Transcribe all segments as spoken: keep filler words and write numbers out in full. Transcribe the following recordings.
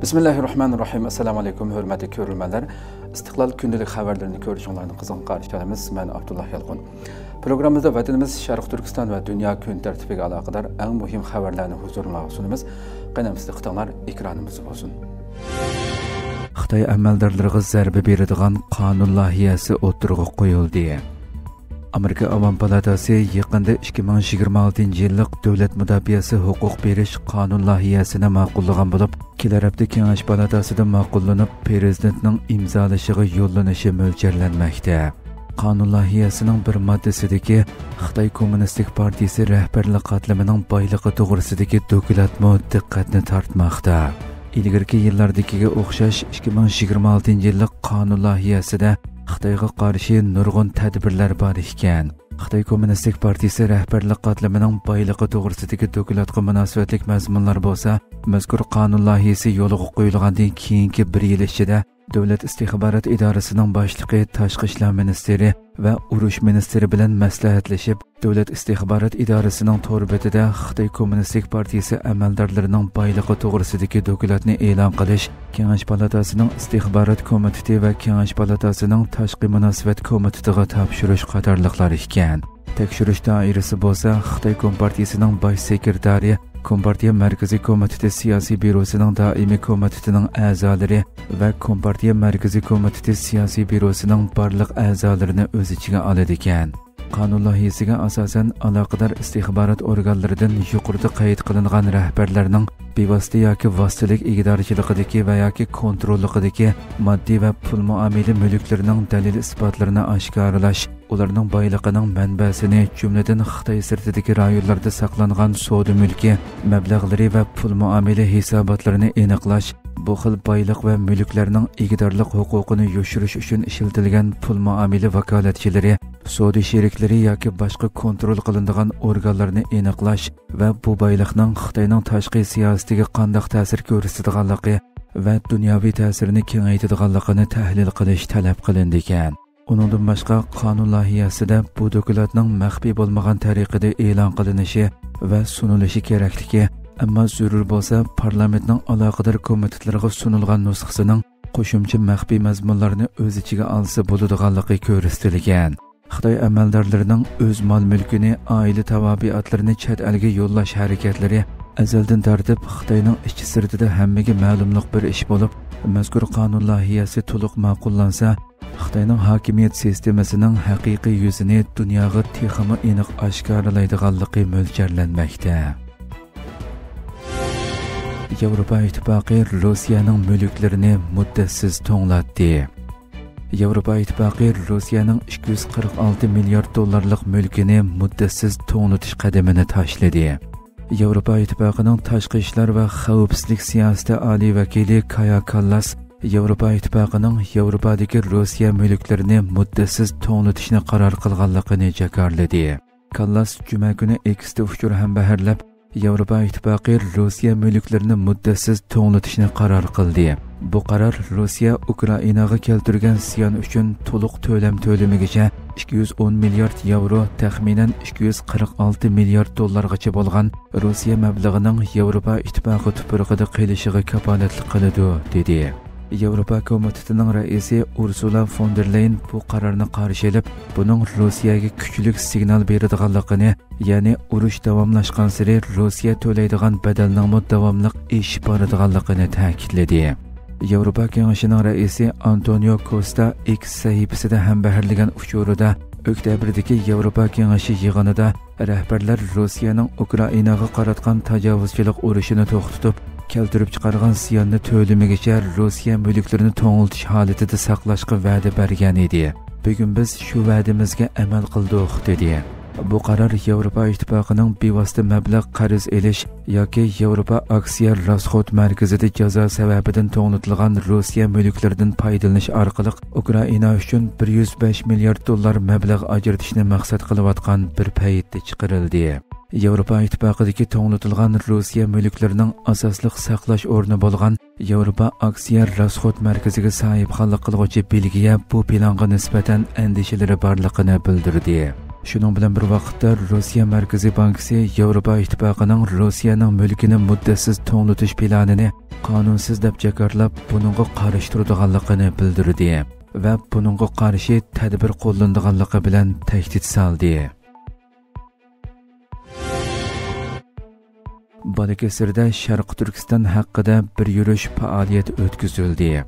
بىسمىللاھىررەھمانىررەھىم. ئەسسالامۇئەلەيكۇم، ھۆرمەتلىك كۆرۈرمەنلەر. ئىستىقلال كۈندىلىك خەۋەرلىرىنى كۆرۈشۈڭلارنى قىزغىن قارشى ئالىمىز. مەن ئابدۇللا يالقۇن. پروگراممىمىزدا ۋەتىنىمىز، شەرقىي تۈركىستان ۋە دۇنيا كۈن تەرتىپىگە ئالاقىدار ئەڭ مۇھىم خەۋەرلەرنى ھۇزۇرۇڭلارغا سۇنىمىز. قېنى ئەمدى دىققىتىڭلار ئېكرانىمىزدا بولسۇن. خىتاي ئەمەلدارلىرىغا زەربە بېرىدىغان قانۇن لايىھەسى ئوتتۇرىغا قويۇلدى. ئامېرىكا ئاۋام پالاتاسى يېقىندا ئىككى مىڭ يىگىرمە ئالتىنچى يىللىق دۆلەت مۇداپىئەسى ھوقۇق بېرىش قانۇن لايىھەسىنى ماقۇللىغان بولۇپ، كېلەر ھەپتە كېڭەش پالاتاسىدا ماقۇللىنىپ، پىرېزىدېنتنىڭ ئىمزالىشىغا يوللىنىشى مۆلچەرلەنمەكتە. قانۇن لايىھەسىنىڭ بىر ماددىسىدىكى خىتاي كوممۇنىستىك پارتىيىسى رەھبەرلىك قاتلىمىنىڭ بايلىقى توغرىسىدىكى دوكلاتمۇ دىققەتنى تارتماقتا. ئىلگىرىكى يىللاردىكىگە ئوخشاش، ئىككى مىڭ يىگىرمە ئالتىنچى يىللىق قانۇن لايىھەسىدە خىتايغا قارشى نۇرغۇن تەدبىرلەر بار ئىكەن. خىتاي كوممۇنىستىك پارتىيىسى رەھبەرلىك قاتلىمىنىڭ بايلىقى توغرىسىدىكى دوكلاتقا مۇناسىۋەتلىك مەزمۇنلار بولسا، مەزكۇر قانۇن لايىھەسى يولغا قويۇلغاندىن كېيىنكى بىر يىل ئىچىدە دۆلەت ئىستىخبارات ئىدارىسىنىڭ باشلىقى تاشقى ئىشلار مىنىستىرى ۋە ئۇرۇش مىنىستىرى بىلەن مەسلىھەتلىشىپ، دۆلەت ئىستىخبارات ئىدارىسىنىڭ تور بېتىدە خىتاي كوممۇنىستىك پارتىيىسى ئەمەلدارلىرىنىڭ بايلىقى توغرىسىدىكى دوكلاتنى ئېلان قىلىش كېڭەش پالاتاسىنىڭ ئىستىخبارات كومىتېتى ۋە كېڭەش پالاتاسىنىڭ تاشقى مۇناسىۋەت كومىتېتىغا تاپشۇرۇش قاتارلىقلار ئىكەن. تەكشۈرۈش دائىرىسى بولسا خىتاي كومپارتىيىسىنىڭ باش سېكرېتارى، كومپارتىيە مەركىزىي كومىتېتى سىياسىي بيۇروسىنىڭ دائىمىي كومىتېتىنىڭ ئەزالىرى ۋە كومپارتىيە مەركىزىي كومىتېتى سىياسىي بيۇروسىنىڭ بارلىق ئەزالىرىنى ئۆز ئىچىگە ئالىدىكەن. قانۇن لايىھەسىگە ئاساسەن، ئالاقىدار ئىستىخبارات ئورگانلىرىدىن يۇقىرىدا قەيت قىلىنغان رەھبەرلەرنىڭ بىۋاسىتە ياكى ۋاسىتىلىك ئىگىدارچىلىقىدىكى ۋە ياكى كونتروللۇقىدىكى ماددىي ۋە پۇل مۇئامىلە مۈلۈكلىرىنىڭ دەلىل ئىسپاتلىرىنى ئاشكارىلاش، ئۇلارنىڭ بايلىقىنىڭ مەنبەسىنى، جۈملىدىن خىتاي سىرتىدىكى رايونلاردا ساقلانغان سودا مۈلكى، مەبلەغلىرى ۋە پۇل مۇئامىلە ھېساباتلىرىنى ئېنىقلاش، بۇ خىل بايلىق ۋە مۈلۈكلەرنىڭ ئىگىدارلىق ھوقۇقىنى يوشۇرۇش ئۈچۈن ئىشلىتىلگەن پۇل مۇئامىلە ۋاكالەتچىلىرى، سودا شېرىكلىرى ياكى باشقا كونترول قىلىنىدىغان ئورگانلارنى ئېنىقلاش ۋە بۇ بايلىقنىڭ خىتاينىڭ تاشقى سىياسىتىگە قانداق تەسىر كۆرسىتىدىغانلىقى ۋە دۇنياۋى تەسىرىنى كېڭەيتىدىغانلىقىنى تەھلىل قىلىش تەلەپ قىلىنىدىكەن. ئۇنىڭدىن باشقا، قانۇن لايىھەسىدە بۇ دوكلاتنىڭ مەخپىي بولمىغان تەرىقىدە ئېلان قىلىنىشى ۋە سۇنۇلۇشى كېرەكلىكى، ئەمما زۆرۈر بولسا پارلامېنتنىڭ ئالاقىدار كومىتېتلىرىغا سۇنۇلغان نۇسخىسىنىڭ قوشۇمچە مەخپىي مەزمۇنلارنى ئۆز ئىچىگە ئالسا بولىدىغانلىقى كۆرسىتىلگەن. خىتاي ئەمەلدارلىرىنىڭ ئۆز مال-مۈلكىنى، ئائىلە تاۋابىئاتلىرىنى چەت ئەلگە يوللاش ھەرىكەتلىرى ئەزەلدىن تارتىپ خىتاينىڭ ئىچى سىرتىدا ھەممىگە مەلۇملۇق بىر ئىش بولۇپ، مەزكۇر قانۇن لايىھەسى تولۇق ماقۇللانسا، خىتاينىڭ ھاكىمىيەت سىستېمىسىنىڭ ھەقىقىي يۈزىنى دۇنياغا تېخىمۇ ئېنىق ئاشكارىلايدىغانلىقى مۆلچەرلەنمەكتە. ياۋروپا ئىتتىپاقى روسىيەنىڭ مۈلۈكلىرىنى مۇددەتسىز توڭلاتتى. ياۋروپا ئىتتىپاقى روسىيەنىڭ ئىككى يۈز قىرىق ئالتە مىليارد دوللارلىق مۈلكىنى مۇددەتسىز توڭلىتىش قەدىمىنى تاشلىدى. ياۋروپا ئىتتىپاقىنىڭ تاشقى ئىشلار ۋە خەۋپسىزلىك سىياسىتى ئالىي ۋەكىلى كايا كاللاس ياۋروپا ئىتتىپاقىنىڭ ياۋروپادىكى روسىيە مۈلۈكلىرىنى مۇددەتسىز توڭلىتىشنى قارار قىلغانلىقىنى جاكارلىدى. كاللاس جۈمە كۈنى ئېكستا ئۇچۇر ھەمبەھىرلەپ، ياۋروپا ئىتتىپاقى روسىيە مۈلۈكلىرىنى مۇددەتسىز توڭلىتىشنى قارار قىلدى. بۇ قارار روسىيە ئۇكرائىناغا كەلتۈرگەن زىيان ئۈچۈن تولۇق تۆلەم تۆلىمىگىچە ئىككى يۈز ئون مىليارد ياۋرو، تەخمىنەن ئىككى يۈز قىرىق ئالتە مىليارد دوللارغىچە بولغان روسىيە مەبلىغىنىڭ ياۋروپا ئىتتىپاقى تۇپرىقىدا قېلىشىغا كاپالەتلىك قىلىدۇ، دېدى. ياۋروپا كومىتېتىنىڭ رەئىسى ئۇرسۇلا فون دېر لەيېن بۇ قارارنى قارشى ئېلىپ، بۇنىڭ روسىيەگە كۈچلۈك سىگنال بېرىدىغانلىقىنى، يەنى ئۇرۇش داۋاملاشقانسېرى روسىيە تۆلەيدىغان بەدەلنىڭمۇ داۋاملىق ئېشىپ بارىدىغانلىقىنى تەكىتلىدى. ياۋروپا كېڭىشىنىڭ رەئىسى ئانتونىيو كوستا ئېكس سەھىپىسىدە ھەمبەھىرلىگەن ئۇچۇرىدا، ئۆكتەبىردىكى ياۋروپا كېڭىشى يىغىنىدا رەھبەرلەر روسىيەنىڭ ئۇكرائىناغا قاراتقان تاجاۋۇزچىلىق ئۇرۇشىنى توختىتىپ، كەلتۈرۈپ چىقارغان زىياننى تۆلىمىگىچە روسىيە مۈلۈكلىرىنى توڭلىتىش ھالىتىدە ساقلاشقا ۋەدە بەرگەن ئىدى. بۈگۈن بىز شۇ ۋەدىمىزگە ئەمەل قىلدۇق، دېدى. بۇ قارار ياۋروپا ئىتتىپاقىنىڭ بىۋاسىتە مەبلەغ قەرز ئېلىش ياكى ياۋروپا ئاكسىيە راسخوت مەركىزىدە جازا سەۋەبىدىن توڭلىتىلغان روسىيە مۈلۈكلىرىدىن پايدىلىنىش ئارقىلىق ئۇكرائىنا ئۈچۈن بىر يۈز بەش مىليارد دوللار مەبلەغ ئاجرىتىشنى مەقسەت قىلىۋاتقان بىر پەيتتە چىقىرىلدى. ياۋروپا ئىتتىپاقىدىكى توڭلىتىلغان روسىيە مۈلۈكلىرىنىڭ ئاساسلىق ساقلاش ئورنى بولغان ياۋروپا ئاكسىيە راسخوت مەركىزىگە ساھىبخانلىق قىلغۇچى بېلگىيە بۇ پىلانغا نىسبەتەن ئەندىشىلىرى بارلىقىنى بىلدۈردى. شۇنىڭ بىلەن بىر ۋاقىتتا، روسىيە مەركىزىي بانكىسى ياۋروپا ئىتتىپاقىنىڭ روسىيەنىڭ مۈلكىنى مۇددەتسىز توڭلىتىش پىلانىنى قانۇنسىز دەپ جاكارلاپ، بۇنىڭغا قارشى تۇرىدىغانلىقىنى بىلدۈردى ۋە بۇنىڭغا قارشى تەدبىر قوللىنىدىغانلىقى بىلەن تەھدىت سالدى. بالىكەسىردە شەرقىي تۈركىستان ھەققىدە بىر يۈرۈش پائالىيەت ئۆتكۈزۈلدى.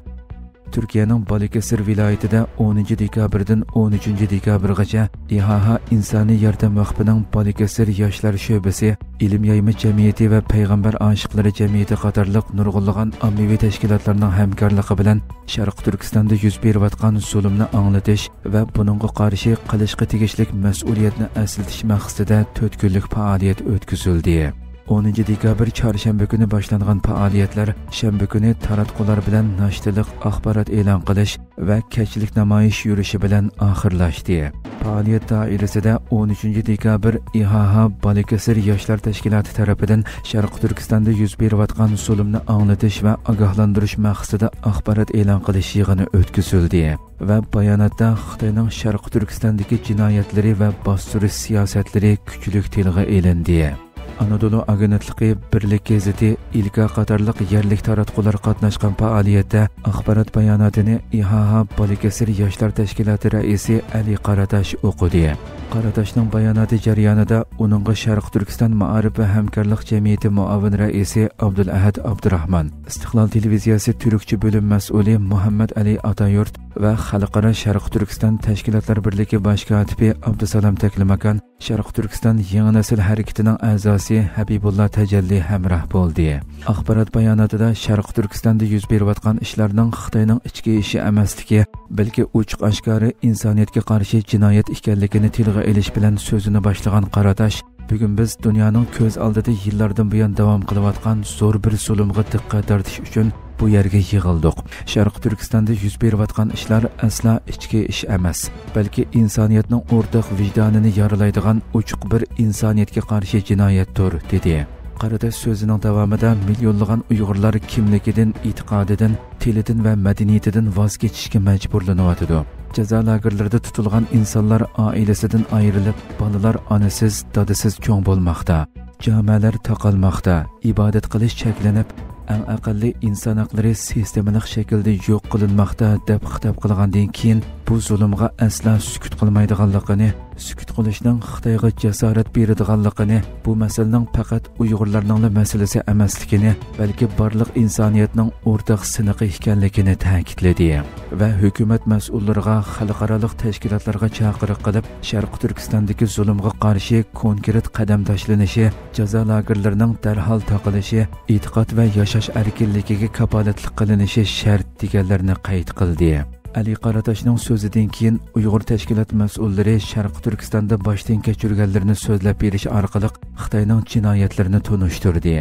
تۈركىيەنىڭ بالىكەسىر ۋىلايىتىدە ئونىنچى دېكابىردىن ئون ئۈچىنچى دېكابىرغىچە ئىھاھا ئىنسانىي ياردەم ۋەقپىنىڭ بالىكەسىر ياشلار شۆبىسى، ئىلىم يايما جەمئىيىتى ۋە پەيغەمبەر ئاشىقلىرى جەمئىيىتى قاتارلىق نۇرغۇنلىغان ئاممىۋى تەشكىلاتلارنىڭ ھەمكارلىقى بىلەن شەرقىي تۈركىستاندا يۈز بېرىۋاتقان زۇلۇمنى ئاڭلىتىش ۋە بۇنىڭغا قارشى قىلىشقا تېگىشلىك مەسئۇلىيەتنى ئەسلىتىش مەقسىتىدە تۆت كۈنلۈك پائالىيەت ئۆتكۈزۈلدى. ئونىنچى دېكابىر چارشەنبە كۈنى باشلانغان پائالىيەتلەر شەنبە كۈنى تاراتقۇلار بىلەن ناشتىلىق ئاخبارات ئېلان قىلىش ۋە كەچلىك نامايىش يۈرۈشى بىلەن ئاخىرلاشتى. پائالىيەت دائىرىسىدە ئون ئۈچىنچى دېكابىر ئىھاھا بالىكەسىر ياشلار تەشكىلاتى تەرىپىدىن شەرقىي تۈركىستاندا يۈز بېرىۋاتقان زۇلۇمنى ئاڭلىتىش ۋە ئاگاھلاندۇرۇش مەقسىتىدە ئاخبارات ئېلان قىلىش يىغىنى ئۆتكۈزۈلدى ۋە باياناتتا خىتاينىڭ شەرقىي تۈركىستاندىكى جىنايەتلىرى ۋە باستۇرۇش سىياسەتلىرى كۈچلۈك تىلغا ئېلىندى. ئانادولۇ ئاگېنتلىقى بىرلىك گېزىتى، ئىلكا قاتارلىق يەرلىك تاراتقۇلار قاتناشقان پائالىيەتتە ئاخبارات باياناتىنى ئىھاھا بالىكەسىر ياشلار تەشكىلاتى رەئىسى ئەلى قاراتاش ئوقۇدى. قاراتاشنىڭ باياناتى جەريانىدا ئۇنىڭغا شەرقىي تۈركىستان مائارىپ ۋە ھەمكارلىق جەمئىيىتى مۇئاۋىن رەئىسى ئابدۇلئەھەد ئابدۇراخمان، ئىستىقلال تېلېۋىزىيەسى تۈركچە بۆلۈم مەسئۇلى مۇھەممەد ئەلى ئاتايۇرت ۋە خەلقئارا شەرقىي تۈركىستان تەشكىلاتلار بىرلىكى باش كاتىپى ئابدۇسالام تەكلىماكان، شەرقىي تۈركىستان يېڭى نەسىل ھەرىكىتىنىڭ ئەزاسى ھەبىبۇللا تەجەللى ھەمراھ بولدى. ئاخبارات باياناتىدا شەرقىي تۈركىستاندا يۈز بېرىۋاتقان ئىشلارنىڭ خىتاينىڭ ئىچكى ئىشى ئەمەسلىكى، بەلكى ئوچۇق ئاشكارا ئىنسانىيەتكە قارشى جىنايەت ئىكەنلىكىنى تىلغا ئېلىش بىلەن سۆزىنى باشلىغان قاراتاش، بۈگۈن بىز دۇنيانىڭ كۆز ئالدىدا يىللاردىن بۇيان داۋام قىلىۋاتقان زور بىر زۇلۇمغا دىققەت تارتىش ئۈچۈن بۇ يەرگە يىغىلدۇق. شەرقىي تۈركىستاندا يۈز بېرىۋاتقان ئىشلار ئەسلا ئىچكى ئىش ئەمەس، بەلكى ئىنسانىيەتنىڭ ئورتاق ۋىجدانىنى يارىلايدىغان ئوچۇق بىر ئىنسانىيەتكە قارشى جىنايەتتۇر، دېدى. قاراتاش سۆزىنىڭ داۋامىدا مىليونلىغان ئۇيغۇرلار كىملىكىدىن، ئېتىقادىدىن، تىلىدىن ۋە مەدەنىيىتىدىن ۋاز كېچىشكە مەجبۇرلىنىۋاتىدۇ. جازا لاگېرلىرىدا تۇتۇلغان ئىنسانلار ئائىلىسىدىن ئايرىلىپ، بالىلار ئانىسىز، دادىسىز چوڭ بولماقتا. جامەلەر تاقالماقتا، ئىبادەت قىلىش چەكلىنىپ، ئەڭ ئەقەللىي ئىنسان ھەقلىرى سىستېمىلىق شەكىلدە يوق قىلىنماقتا، دەپ خىتاب قىلغاندىن كېيىن، بۇ زۇلۇمغا ئەسلا سۈكۈت قىلمايدىغانلىقىنى، سۈكۈت قىلىشنىڭ خىتايغا جاسارەت بېرىدىغانلىقىنى، بۇ مەسىلىنىڭ پەقەت ئۇيغۇرلارنىڭلا مەسىلىسى ئەمەسلىكىنى، بەلكى بارلىق ئىنسانىيەتنىڭ ئورتاق سىنىقى ئىكەنلىكىنى تەكىتلىدى ۋە ھۆكۈمەت مەسئۇللىرىغا، خەلقئارالىق تەشكىلاتلارغا چاقىرىق قىلىپ، شەرقىي تۈركىستاندىكى زۇلۇمغا قارشى كونكرېت قەدەم تاشلىنىشى، جازا لاگېرلىرىنىڭ دەرھال تاقىلىشى، ئېتىقاد ۋە ياشاش ئەركىنلىكىگە كاپالەتلىك قىلىنىشى شەرت، دېگەنلەرنى قەيت قىلدى. ئەلى قاراتاشنىڭ سۆزىدىن كېيىن، ئۇيغۇر تەشكىلات مەسئۇللىرى شەرقىي تۈركىستاندا باشتىن كەچۈرگەنلىرىنى سۆزلەپ بېرىش ئارقىلىق خىتاينىڭ جىنايەتلىرىنى تونۇشتۇردى.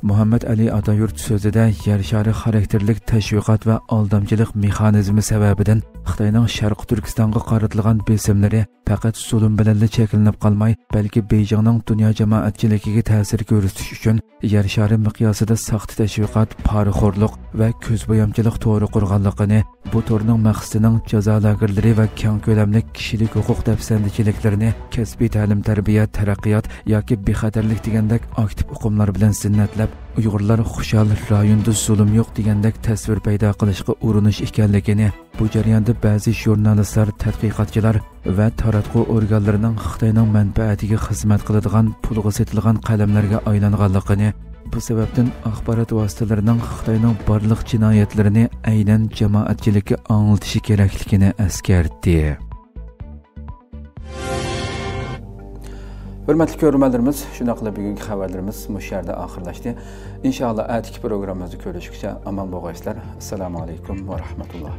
مۇھەممەد ئەلى ئاتايۇرت سۆزىدە، يەر شارى خاراكتېرلىك تەشۋىقات ۋە ئالدامچىلىق مېخانىزمى سەۋەبىدىن خىتاينىڭ شەرقىي تۈركىستانغا قارىتىلغان بېسىملىرى پەقەت زۇلۇم بىلەنلا چەكلىنىپ قالماي، بەلكى بېيجىڭنىڭ دۇنيا جامائەتچىلىكىگە تەسىر كۆرسىتىش ئۈچۈن يەر شارى مىقياسىدا ساختا تەشۋىقات، پارىخورلۇق ۋە كۆزبويامچىلىق تورى قۇرغانلىقىنى، بۇ تورنىڭ مەقسىتىنىڭ جازا لاگېرلىرى ۋە كەڭ كۆلەملىك كىشىلىك ھوقۇق دەپسەندىچىلىكلىرىنى كەسپىي تەلىم-تەربىيە، تەرەققىيات ياكى بىخەتەرلىك دېگەندەك ئاكتىپ ئۇقۇملار بىلەن زىننەتلەپ، ئۇيغۇرلار خۇشال، رايوندا زۇلۇم يوق دېگەندەك تەسۋىر پەيدا قىلىشقا ئۇرۇنۇش ئىكەنلىكىنى، بۇ جەرياندا بەزى ژۇرنالىستلار، تەتقىقاتچىلار ۋە تاراتقۇ ئورگانلىرىنىڭ خىتاينىڭ مەنپەئەتىگە خىزمەت قىلىدىغان، پۇلغا سېتىلغان قەلەملەرگە ئايلانغانلىقىنى، بۇ سەۋەبتىن ئاخبارات ۋاسىتىلىرىنىڭ خىتاينىڭ بارلىق جىنايەتلىرىنى ئەينەن جامائەتچىلىككە ئاڭلىتىشى كېرەكلىكىنى ئەسكەرتتى. ھۆرمەتلىك كۆرۈرمەنلىرىمىز، شۇنداقلا بۈگۈنكى خەۋەرلىرىمىز مۇشۇ يەردە ئاخىرلاشتى. ئىنشائاللا، ئەتىكى پروگراممىمىزدا كۆرۈشكىچە ئامان بولغايسىلەر. ئەسسالامۇ ئەلەيكۇم ۋە رەھمەتۇللا.